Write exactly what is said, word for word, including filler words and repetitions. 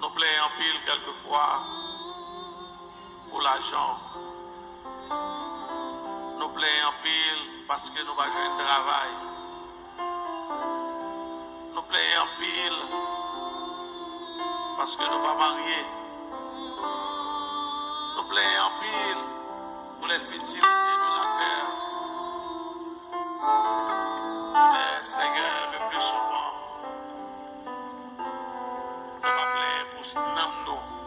Nou plenyen anpil kèlkefwa pou lajan. Nou plenyen anpil paske nou pa jwenn travay. Nou plenyen anpil paske nou pa marye. Nou plenyen anpil pour les futurs élus de la terre. Mais, Seigneur, le plus souvent, nou pa plenyen pou nanm nou.